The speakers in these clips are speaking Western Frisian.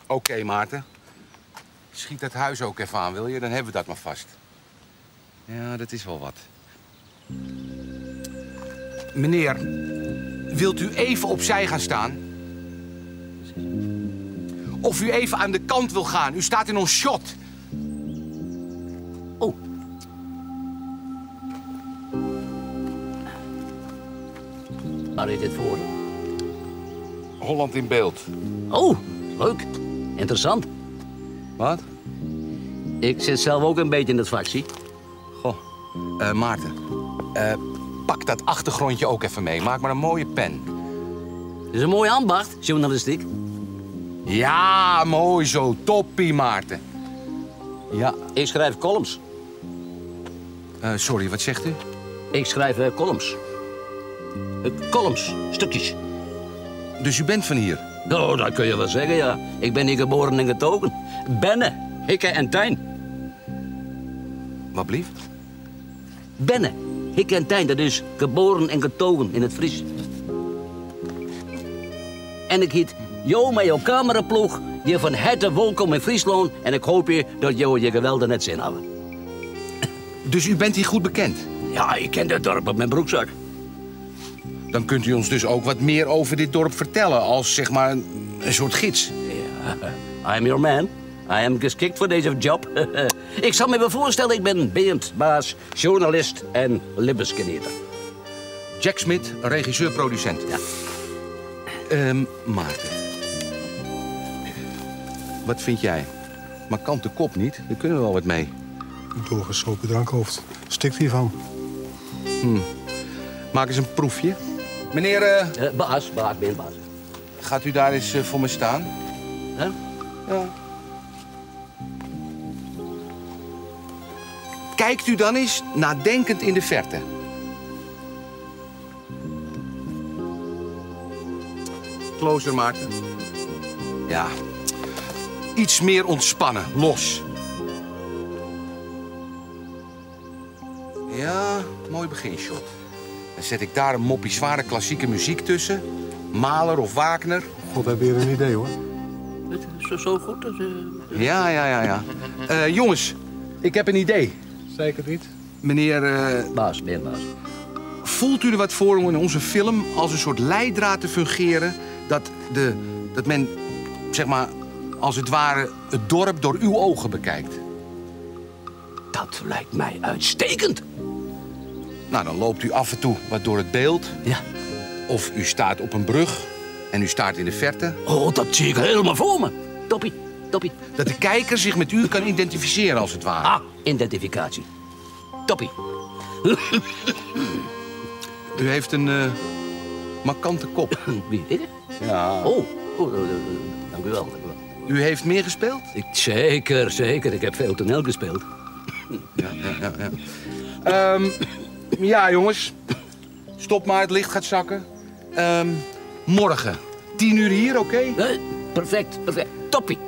Oké, Maarten. Schiet dat huis ook even aan, wil je? Dan hebben we dat maar vast. Ja, dat is wel wat. Meneer, wilt u even opzij gaan staan? Of u even aan de kant wil gaan? U staat in ons shot. Oh. Waar is dit voor? Holland in beeld. Oh, leuk. Interessant. Wat? Ik zit zelf ook een beetje in het vak, zie. Goh, Maarten, pak dat achtergrondje ook even mee. Maak maar een mooie pen. Het is een mooie ambacht, journalistiek. Ja, mooi zo. Toppie, Maarten. Ja. Ik schrijf columns. Sorry, wat zegt u? Ik schrijf columns. Columns, stukjes. Dus u bent van hier? Oh, dat kun je wel zeggen, ja. Ik ben hier geboren en getogen. Benne, Hikke en Tijn. Wat blieft? Benne, Hikke en Tijn, dat is geboren en getogen in het Fries. En ik heet Jo met jouw cameraploeg, je van harte welkom in Friesland. En ik hoop je dat jo je geweldig net zin hebben. Dus u bent hier goed bekend? Ja, ik ken dit dorp op mijn broekzak. Dan kunt u ons dus ook wat meer over dit dorp vertellen, als zeg maar een soort gids. Ja, I am your man. I am geschikt voor deze job. Ik zal me wel voorstellen, ik ben Bernd Baas, journalist en libbensgenieter. Jack Smit, regisseur-producent. Ja. Maarten. Wat vind jij? Maar kant de kop niet, daar kunnen we wel wat mee. Een doorgeschopen drankhoofd. Stikt hiervan. Maak eens een proefje. Meneer... Baas, baas, ben baas. Gaat u daar eens voor me staan? Huh? Ja. Kijkt u dan eens nadenkend in de verte. Closer, Maarten. Ja. Iets meer ontspannen, los. Ja, mooi beginshot. Dan zet ik daar een moppie zware klassieke muziek tussen. Mahler of Wagner. God, heb weer een idee, hoor. Het is zo goed. Dat, Ja, ja, ja, ja. Jongens, ik heb een idee. Zeker niet. Meneer... Baas, meneer Baas. Voelt u er wat voor om in onze film als een soort leidraad te fungeren... dat men, zeg maar, als het ware het dorp door uw ogen bekijkt? Dat lijkt mij uitstekend. Nou, dan loopt u af en toe wat door het beeld. Ja. Of u staat op een brug en u staart in de verte. Oh, dat zie ik helemaal voor me. Toppie, toppie. Dat de kijker zich met u kan identificeren, als het ware. Ah, identificatie. Toppie. U heeft een markante kop. Wie, ik? Ja. Oh, dank u wel, dank u wel. U heeft meer gespeeld? Zeker, zeker. Ik heb veel toneel gespeeld. Ja, ja, ja. Ja, ja, jongens. Stop maar, het licht gaat zakken. Morgen, 10 uur hier, oké? Okay? Perfect, perfect. Toppie.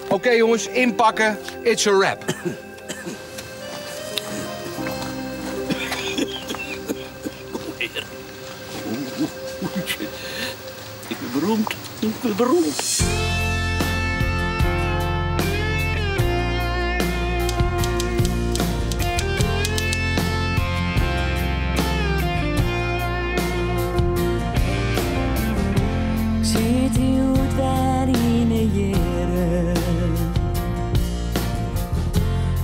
Oké, jongens, inpakken. It's a wrap. Ik ben beroemd. Ik ben beroemd. Zit hield weer in de jaren.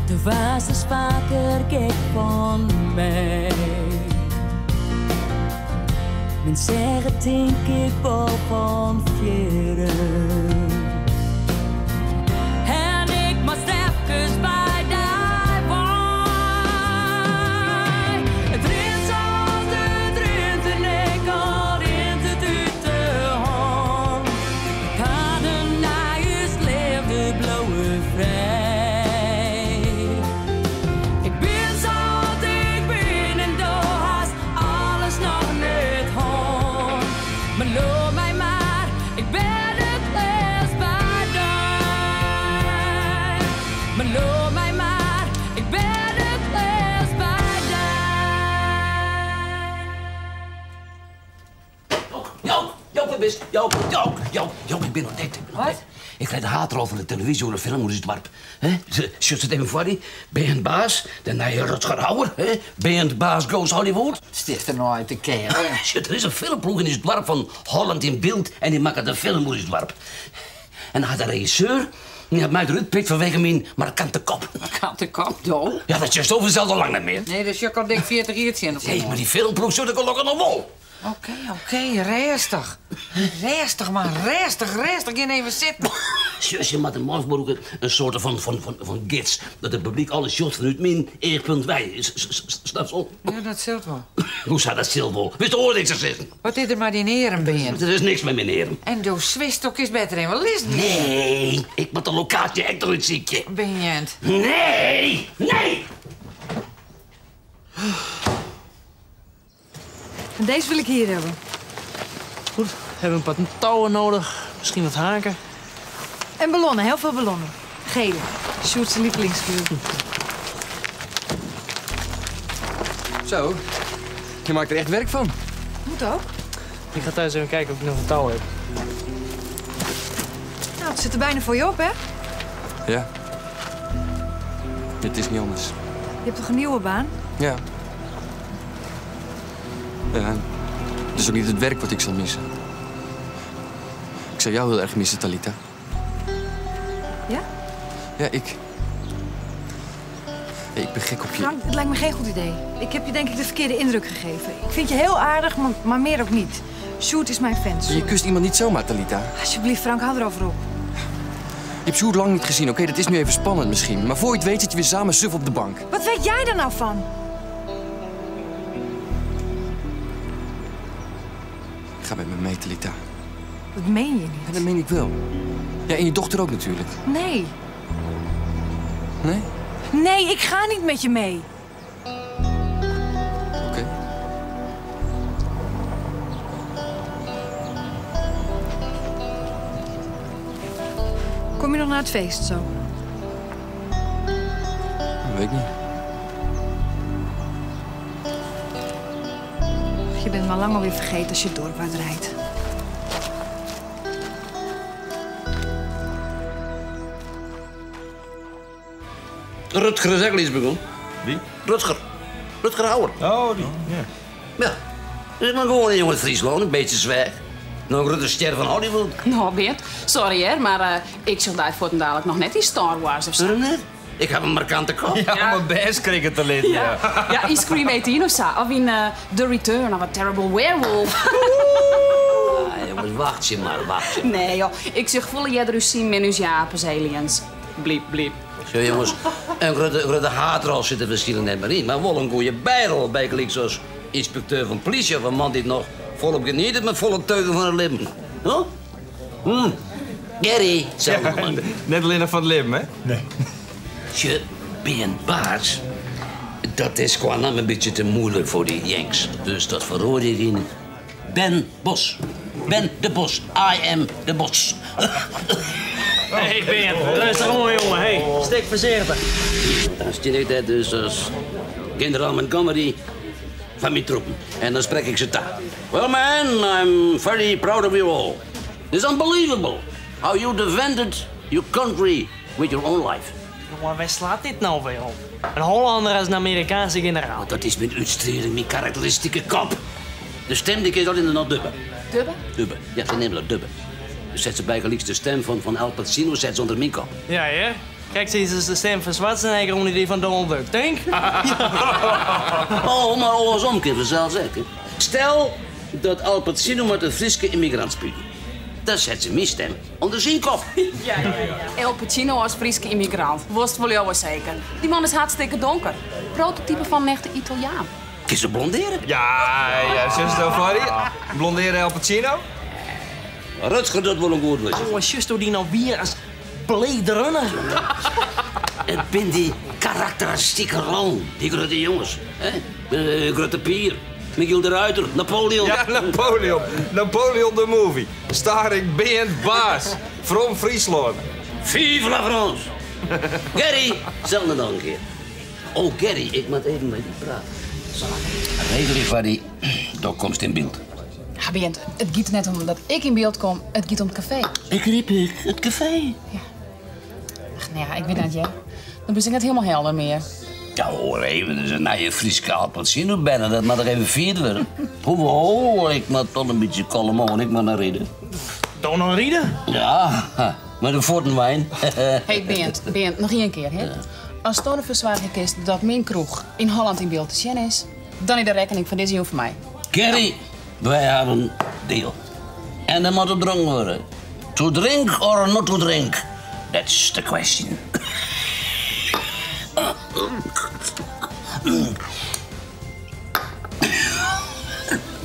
De was dus vaker gek van mij. Men zeggen denk ik wel van veren. En ik moest even bij die wijn. Het rint zoals het rint en ik al rint het uit de hand. De paden naar je leefde blauwe vrij. Ik ben zoals ik ben en door haast alles nog net hond. Maar loop mij maar, ik ben het bist. Joop, Joop, Joop, Joop, ik bin ûntdekt. Ik bin ûntdekt. Ik krij de haadrol fan de televyzje oer de film oer ús doarp. Hè? Sjochst it even foar dy? Beant Baas, de nije Rutger Hauer. Hè? Beant Baas goes Hollywood. Stichst der no út de kear. Sjoch, der is in filmploech yn ús doarp fan Holland in Byld en dy makket in film oer ús doarp. En dan hat de regisseur dy hat my derút pikt fanwege myn markante kop. Markante kop, do? Ja, dat sjochst fansels al lang net mear. Nee, dat sjoch ik al dik 40 jier tsjin elkoar. Nee, mar dy filmploech sjocht it gelokkich noch wol. Oké, oké, rêstich. Rêstich, man, rêstich, rêstich. Gean even sitten. Sjoch, se moatte my brûke in soarte fan, fan, fan, fan gids. Dat it publyk alles sjocht fanút myn eachpunt wei. Snapst wol? Ja, dat sil wol. Hoesa, dat sil wol? Witst oars niks te sizzen? Wat is der mei dyn earm, Beant? Der is niks mei myn earm. En do switst do kinst better even lizzen. Nee, ik moat de lokaasje ek noch útsykje. Beant. Nee, nee! En deze wil ik hier hebben. Goed, hebben we een paar touwen nodig. Misschien wat haken. En ballonnen, heel veel ballonnen. Gele. Sjoerd zijn lievelingskleur. Zo, je maakt er echt werk van. Moet ook. Ik ga thuis even kijken of ik nog een touw heb. Nou, het zit er bijna voor je op, hè? Ja. Het is niet anders. Je hebt toch een nieuwe baan? Ja. Ja, het is ook niet het werk wat ik zal missen. Ik zou jou heel erg missen, Talita. Ja? Ja, ik. Hey, ik ben gek op je. Frank, het lijkt me geen goed idee. Ik heb je denk ik de verkeerde indruk gegeven. Ik vind je heel aardig, maar, maar meer ook niet. Sjoerd is mijn fan. Je kust iemand niet zomaar, Talita. Alsjeblieft, Frank, hou erover op. Je hebt Sjoerd lang niet gezien, oké? Dat is nu even spannend misschien. Maar voor je het weet zit je weer samen suf op de bank. Wat weet jij daar nou van? Ga met me mee, Talita. Dat meen je niet. Ja, dat meen ik wel. Ja, en je dochter ook natuurlijk. Nee. Nee? Nee, ik ga niet met je mee. Oké. Kom je nog naar het feest zo? Dat weet ik niet. Je bent me al lang alweer vergeten als je het dorp uitrijdt. Rutger is ook iets begonnen. Wie? Rutger. Rutger Hauer. Oh, die. Ja. Ja. Dat is maar gewoon een jongen uit Friesland, een beetje zwijg. Nog een grote ster van Hollywood. Nou, Beert, sorry hè, maar ik zal daar voor dadelijk nog net in Star Wars of zo. Waarom net? Ik heb een markante kop. Ja, mijn best kreeg het te litten. Ja. Ja, in Scream 18 of zo. Of in The Return of a Terrible Werewolf. Ah, jongens, wacht je maar, wacht je. Nee joh, ik zeg volle jij er zien met Japens aliens. Bliep, bliep. Zo jongens, een grote, grote haatrol zit er misschien net maar in, maar wel een goede bijrol bij gelijk zoals inspecteur van politie of een man die het nog volop geniet met volle teugen van het leven. Huh? Gary, zelf nog maar. Net alleen van het leven, hè? Nee. Je bent baas. Dat is qua naam een beetje te moeilijk voor die Yanks. Dus dat verhoor ik in Ben Bos. Ben de Bos. I am de Bos. Hey, Beant, rustig om, jongen. Hey, stek voorzichtig. Dan stel ik dat dus als generaal Montgomery van mijn troepen. En dan spreek ik ze ta. Well, man, I'm very proud of you all. It's unbelievable how you defended your country with your own life. Jongen, waar slaat dit nou weer op? Een Hollander als een Amerikaanse generaal. Dat is mijn uitstraling, mijn karakteristieke kop. De stem die is al in de not dubben. Dubbe? Dubben. Ja, ze nemen dat dubben. Dus zet ze bijgelijks de stem van Al Pacino zet ze onder mijn kop. Ja, hè? Kijk, ze is de stem van Schwarzenegger onder die van Donald Duck. Denk? Oh, maar andersom kun je zelf zeggen. Stel dat Al Pacino met een Friese immigrant speelt. Dan zet ze mijn stem onder zijn kop. Ja. El Pacino als Friese immigrant. Worst wel jou wel zeker. Die man is hartstikke donker. Prototype van een echte Italiaan. Kun ze blonderen? Ja, ja, zus het Blonderen Al Pacino? Rutger, dat wel een goed was. Oh, juist die nou weer als Blade Runner. Het zijn die karakteristieke rol, die grote jongens. Hè? Grote Pier, Michiel de Ruiter, Napoleon. Ja, Napoleon. Napoleon the movie. Starring Beant Baas. From Friesland. Vive la France. Gary, zelf nog een keer. Oh, Gary, ik moet even met die praten. Regel je van die, daar komst in beeld. Ja, Beant, it giet der net om dat ik yn byld kom, it giet om it kafee. Begryp ik, it kafee. Ach, no ja, ik wit net, hear. Dan bist ek net hielendal helder mear. Ja, hoor even, der is in nije Fryske Al Pacino berne, dat moat noch even fierd wurde. Hoewol, ik moat toch in bytsje kalm oan, ik moat noch ride. Do noch ride? Ja, mei de fuottenwein. Hey Beant, Beant, noch ien kear, hè. Asto derfoar soargje kinst dat myn kroech yn Holland yn byld te sjen is, dan is de rekkening fan dizze jûn foar my. Gerry, wy hawwe in deal. En der moat op dronken wurde. To drink or not to drink, that's the question.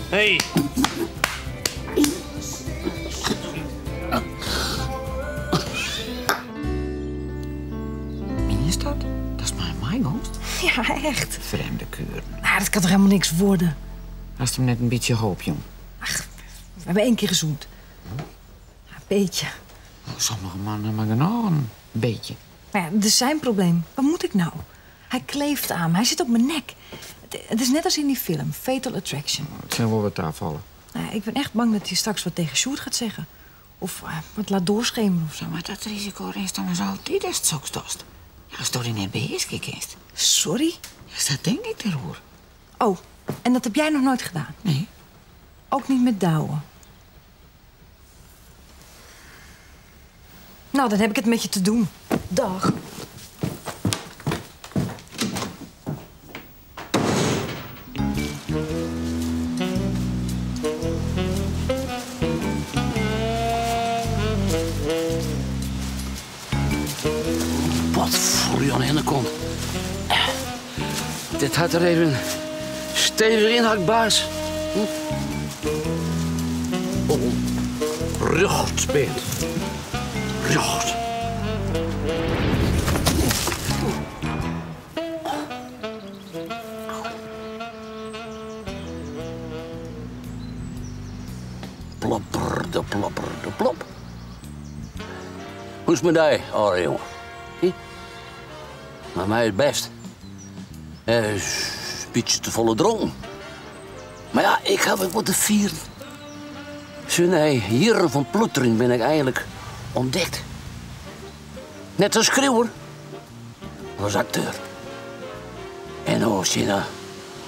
Hey. Mienst dat? Datst mei him meigonst? Ja, echt. Frjemde kueren. Nou, dat kan toch helemaal niks worden? Hast him net in bytsje hoop jûn? Ach, we hebben één keer gezoend. Ja, een beetje. Sommige mannen mar genôch in bytsje. Maar ja, dat is zijn probleem. Wat moet ik nou? Hij kleeft aan me, hij zit op mijn nek. Het is net als in die film, Fatal Attraction. It sil wol wer tafalle. Nou ja, ik ben echt bang dat hij straks wat tegen Sjoerd gaat zeggen. Of wat laat doorschemeren of zo. Mar dat risiko rinst dan altyd ast soks dochst. Ja, asto dy net behearskje kinst. Sorry? Ja, sa tink ik deroer. Oh, en dat heb jij nog nooit gedaan? Nee. Ook niet met Douwe? Nou, dan heb ik het met je te doen. Dag. Wat voor je aan de kont. Dit had er even stevig in, hakt, baas. Hm? Oh, rjocht, Beant. Rjocht. Plopper de plopper de plop. Hoe is het met dij, oude jongen? Hm? Mei my is it bêst. Een bytsje te folle dronken. Mar ja, ik haw ek wat te fieren. Sûnt jierren fan ploeterjen bin ik einlik ûntdekt. Net as skriuwer, mar as akteur. En no steane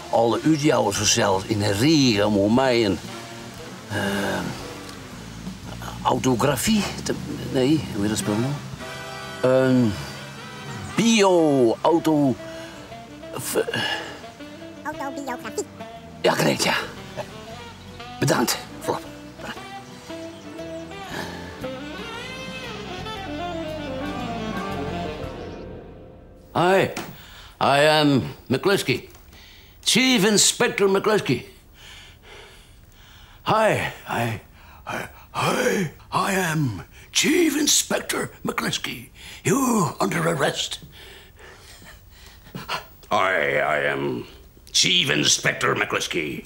alle útjouwers fansels yn de rige om oan my in autografy te. Nee, hoe hjit dat spul no? In bio-auto. Autobiografy. Ja, krekt, ja. Bedankt, Flop. Bedankt. Hi, I am McCluskey. Chief Inspector McCluskey. Hi, I, I, hi, I am Chief Inspector McCluskey. You under arrest. I, I am Chief Inspector McCluskey.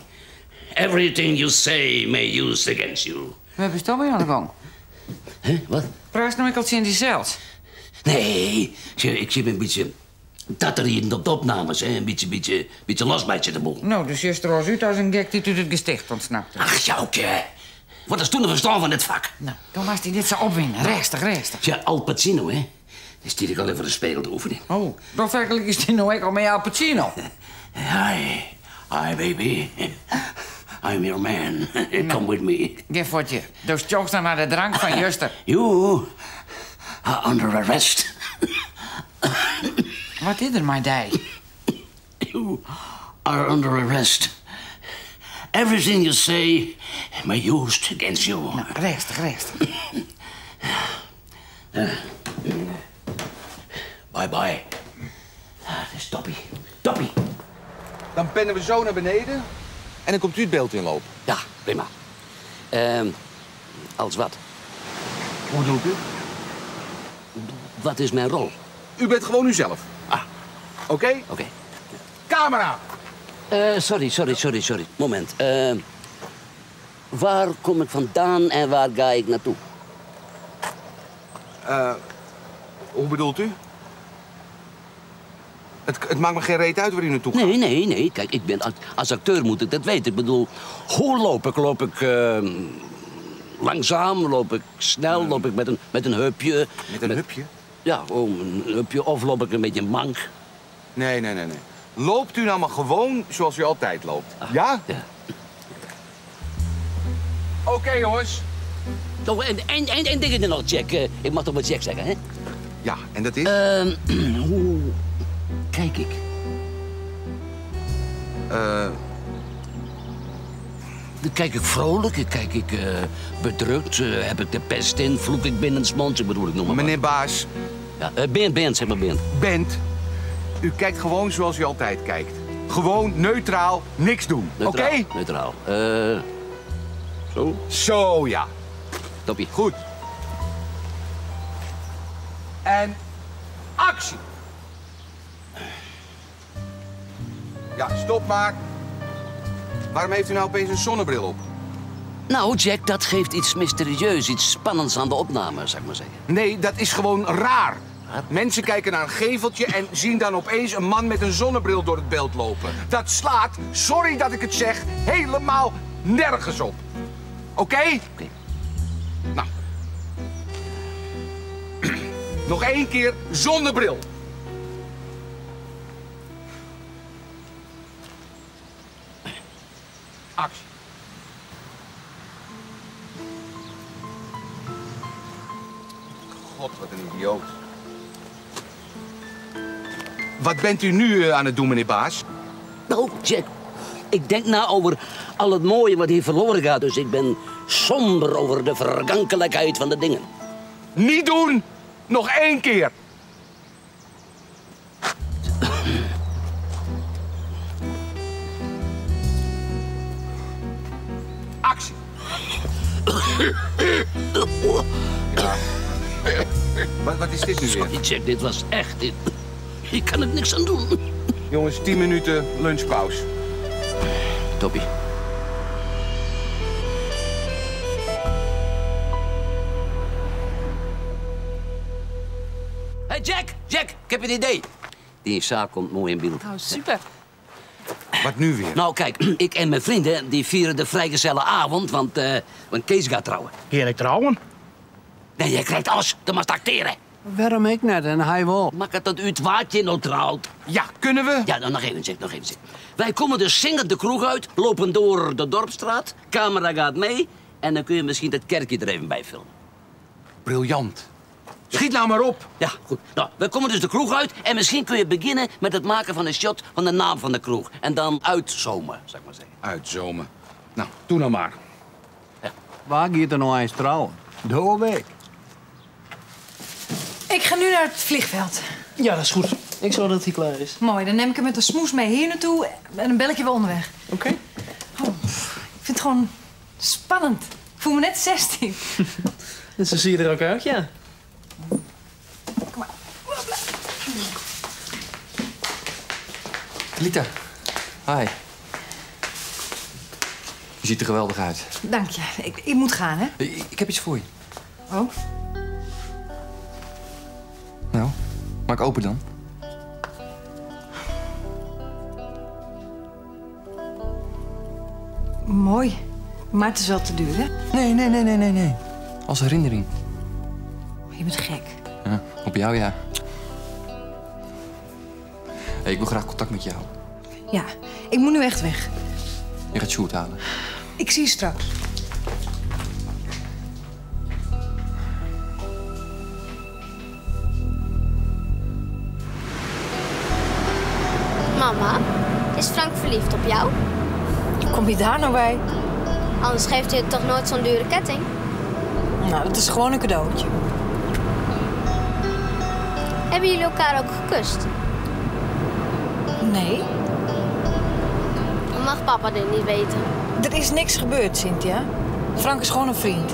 Everything you say may use against you. Wêr bist do mei oan de gong? Hè, wat? Praatst no ek al tsjin dysels? Nee, ik sit in bytsje ta te rieden op de opnames. Hè. In bytsje, bytsje, bytsje losmeitsje de boel. No, do sjochst der oars út as in gek dy't út it gesticht ûntsnapt is. Ach, Joukje. Wat hast do no ferstân fan dit fak? No, do moatst dy net sa opwine. Rêstich, rêstich. Tja, Al Pacino, hè? Dy stiet ek al foar de spegel te oefenjen. Oh, do fergelikest dy no ek al mei Al Pacino? Hi, hi baby. I'm your man. Come with me. Gean fuort hjir. Do stjonkst noch nei de drank fan juster. You are under arrest. Wat is der mei dy? You are under arrest. Everything you say may used against you. No, rêstich, rêstich. Bye bye. Ah, Stoppie, toppie. Dan pennen we zo naar beneden en dan komt u het beeld inlopen. Ja, prima. Als wat? Hoe bedoelt u? Wat is mijn rol? U bent gewoon uzelf. Ah. Oké? Oké. Camera! Sorry, sorry, sorry, sorry. Moment. Waar kom ik vandaan en waar ga ik naartoe? Hoe bedoelt u? Het, het maakt me geen reet uit waar u naartoe gaat. Nee, nee, nee. Kijk, ik ben, als acteur moet ik dat weten. Ik bedoel, hoe loop ik? Loop ik langzaam? Loop ik snel? Loop ik met een heupje? Met een hupje? Ja, oh, een hupje. Of loop ik een beetje mank? Nee, nee, nee, nee. Loopt u nou maar gewoon zoals u altijd loopt. Ja? Ja. Oké, jongens. Oh, en dingetje nog, Jack. Ik mag toch maar Jack zeggen, hè? Ja, en dat is? Hoe kijk ik? Dan kijk ik vrolijk, kijk ik bedrukt, heb ik de pest in, vloek ik binnensmonds, ik bedoel, ik noem maar wat. Meneer Baas. Ja, Bernd, zeg maar Bernd. Bent, u kijkt gewoon zoals u altijd kijkt. Gewoon neutraal, niks doen. Oké? Neutraal, Neutraal. Zo? Zo, ja. Toppie. Goed. En actie! Ja, stop maar. Waarom heeft u nou opeens een zonnebril op? Nou, Jack, dat geeft iets mysterieus, iets spannends aan de opname, zou ik maar zeggen. Nee, dat is gewoon raar. Mensen kijken naar een geveltje en zien dan opeens een man met een zonnebril door het beeld lopen. Dat slaat, sorry dat ik het zeg, helemaal nergens op. Oké? Oké. Nou. Nog één keer zonder bril. Actie. God, wat een idioot. Wat bent u nu aan het doen, meneer Baas? Nou, Jack, ik denk na over al het mooie wat hier verloren gaat. Dus ik ben somber over de vergankelijkheid van de dingen. Niet doen! Nog één keer! Actie! Ja. Wat is dit nu weer? Sorry, Jack, dit was echt... Ik kan er niks aan doen. Jongens, 10 minuten lunchpauze. Toppie. Hey Jack, Jack, ik heb een idee. Die zaak komt mooi in beeld. Oh, super. Wat nu weer? Nou, kijk, ik en mijn vrienden die vieren de vrijgezellenavond, want Kees gaat trouwen. Heerlijk trouwen? Nee, jij krijgt alles. Dan mag je acteren. Waarom ik net en hij wel? Maak het dat u het waardje nou trouwt. Ja, kunnen we? Ja, dan nog even, Jack, nog even. Jack. Wij komen dus zingend de kroeg uit, lopen door de Dorpstraat, camera gaat mee en dan kun je misschien dat kerkje er even bij filmen. Briljant. Schiet nou maar op. Ja, goed. Nou, we komen dus de kroeg uit en misschien kun je beginnen met het maken van een shot van de naam van de kroeg. En dan uitzomen, zou ik maar zeggen. Uitzomen. Nou, doe nou maar. Ja. Waar gaat er nou eens trouwen? Door week. Ik ga nu naar het vliegveld. Ja, dat is goed. Ik zorg dat hij klaar is. Mooi, dan neem ik hem met de smoes mee hier naartoe en dan bel ik je wel onderweg. Oké. Oh, ik vind het gewoon spannend. Ik voel me net 16. En zo zie je er ook uit, ja. Kom maar. Lita, hi. Je ziet er geweldig uit. Dank je. Ik moet gaan, hè? Ik heb iets voor je. Oh? Nou, maak open dan. Mooi. Maar het is wel te duur, hè? Nee, nee, nee, nee, nee, nee. Als herinnering. Je bent gek. Ja, op jou, ja. Hey, ik wil graag contact met jou. Ja, ik moet nu echt weg. Je gaat Sjoerd halen. Ik zie je straks. Mama, is Frank verliefd op jou? Kom je daar nou bij? Anders geeft hij het toch nooit zo'n dure ketting? Nou, dat is gewoon een cadeautje. Hebben jullie elkaar ook gekust? Nee. Dan mag papa dit niet weten. Er is niks gebeurd, Cynthia. Frank is gewoon een vriend.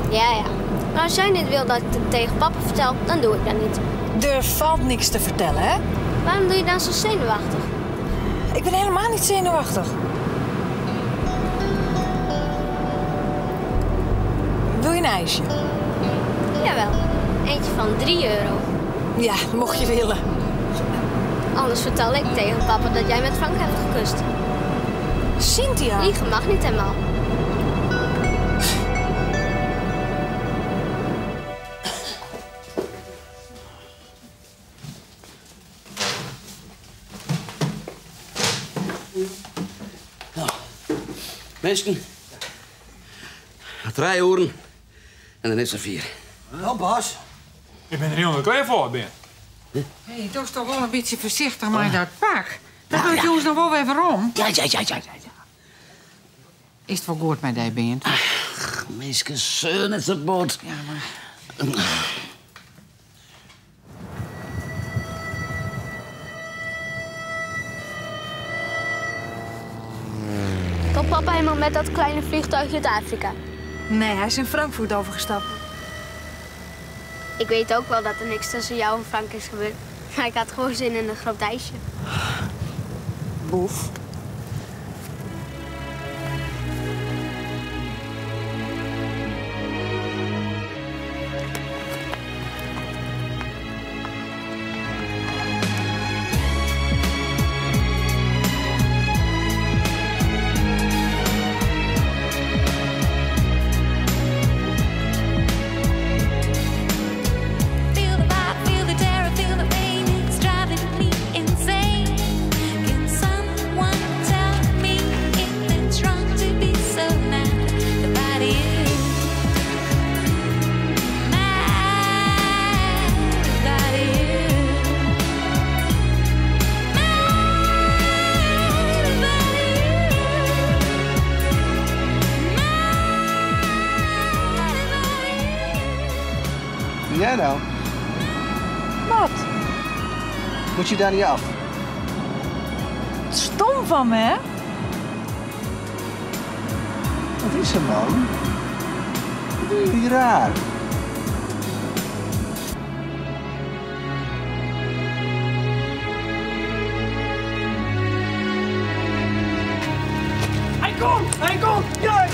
Ja, ja. Maar als jij niet wil dat ik het tegen papa vertel, dan doe ik dat niet. Er valt niks te vertellen, hè? Waarom doe je dan zo zenuwachtig? Ik ben helemaal niet zenuwachtig. Wil je een ijsje? Jawel. Eentje van €3. Ja, mocht je willen. Anders vertel ik tegen papa dat jij met Frank hebt gekust. Cynthia! Liegen mag niet helemaal. Mensen, drie uren en dan is er vier. Nou, Bas. Ik ben er helemaal klaar voor, Ben. Hé, hey, doe toch wel een beetje voorzichtig met dat pak. Dat doet jongens nog wel even om. Ja, ja, ja, ja, ja. Is het wel goed met die band? Ach, meisje, zeun het zo boot. Ja, maar... Komt papa helemaal met dat kleine vliegtuigje uit Afrika? Nee, hij is in Frankfurt overgestapt. Ik weet ook wel dat er niks tussen jou en Frank is gebeurd. Maar ik had gewoon zin in een groot ijsje. Boef. Feel the vibe, feel the terror, feel the pain. It's driving me insane. Can someone tell me if it's wrong to be so mad about you? Mad about you. Mad about Doe jij nou? Wat? Moet je daar niet af? Stom van me, hè? Wat is er, man? Wat doen jullie raar? Hij komt! Hij komt! Ja!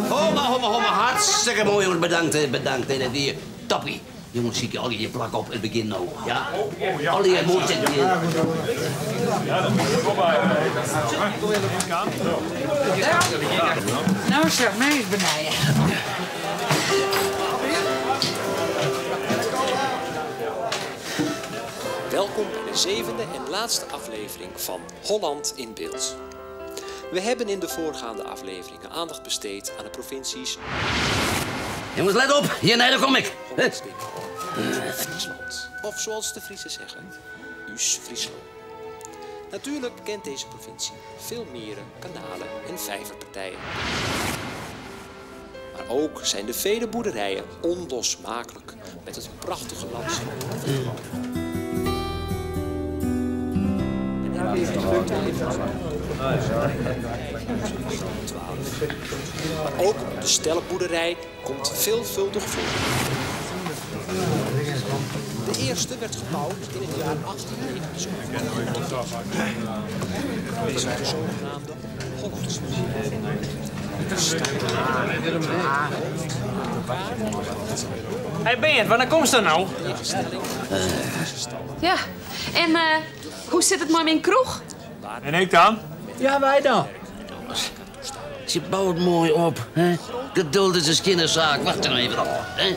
Homa, homa, homa. Hartstikke mooi, jongens. Bedankt, hè. Bedankt, hè. Dat hier. Toppie. Jongens, zie ik al je plak op. Het begint nou. Ja? Al die emoties. Ja, dat moet ik wel bij. Nou zeg, mij eens benijden. Welkom bij de zevende en laatste aflevering van Holland in Beeld. We hebben in de voorgaande afleveringen aandacht besteed aan de provincies Jongens, let op. Hier, nee, daar kom ik. Hè? Friesland. Of zoals de Friesen zeggen, Us Friesland. Natuurlijk kent deze provincie veel meren, kanalen en vijverpartijen. Maar ook zijn de vele boerderijen onlosmakelijk met het prachtige landschap. Maar ook de stellenboerderij komt veelvuldig voor. De eerste werd gebouwd in het jaar 1879. Dit is de zogenaamde Hollandse. Hey Bernd, wannear komst do no? Ja, en hoe sit it mei myn kroech? En ik dan? Ja, wy dan. Se bouwt moai op, hè? Geduld is in skjinne saak. Wacht der noch even ôf, hè?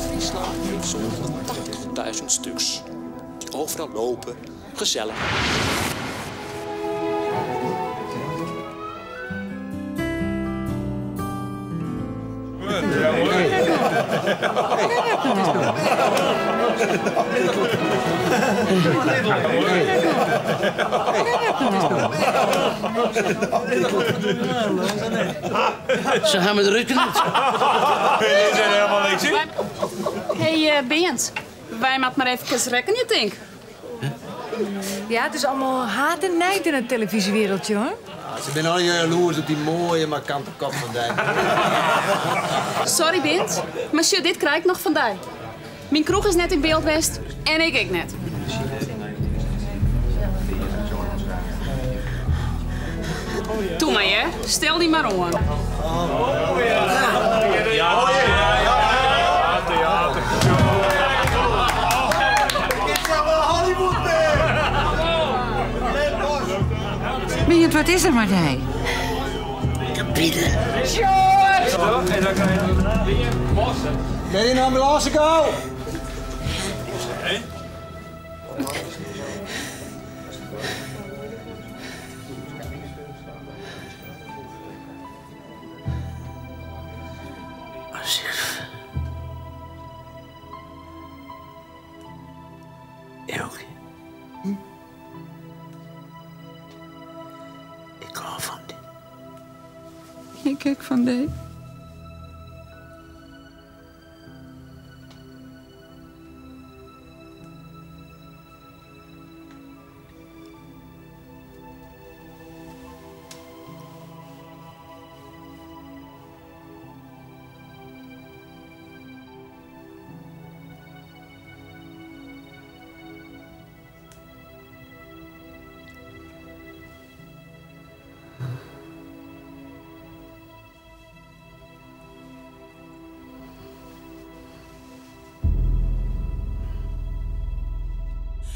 Friesland heeft zo'n 180.000 stuks. Die overal lopen, gezellig. Se ha my derút knipt. Dit is helemaal niks. Hey Bernd, wy moatte mar efkes rekkenje, tink. Ja, it is allegear haat en nijd yn it telefyzjewereldje, hoor. Se binne allegear jaloers op dy moaie, markante kop fan dy. Sorry, Bernd, mar sjoch, dit krij ik noch fan dy. Myn kroech is net yn byld west en ik ek net. Toe mar, hear. Stel dy mar oan. Bernd, wat is der mei dy? Pine. Belje in ambulânse gau! Eelkje. Ik hâld fan dy. Ik ek fan dy.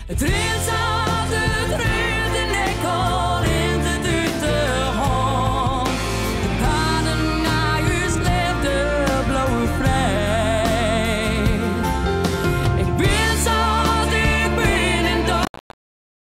It rint as it rint.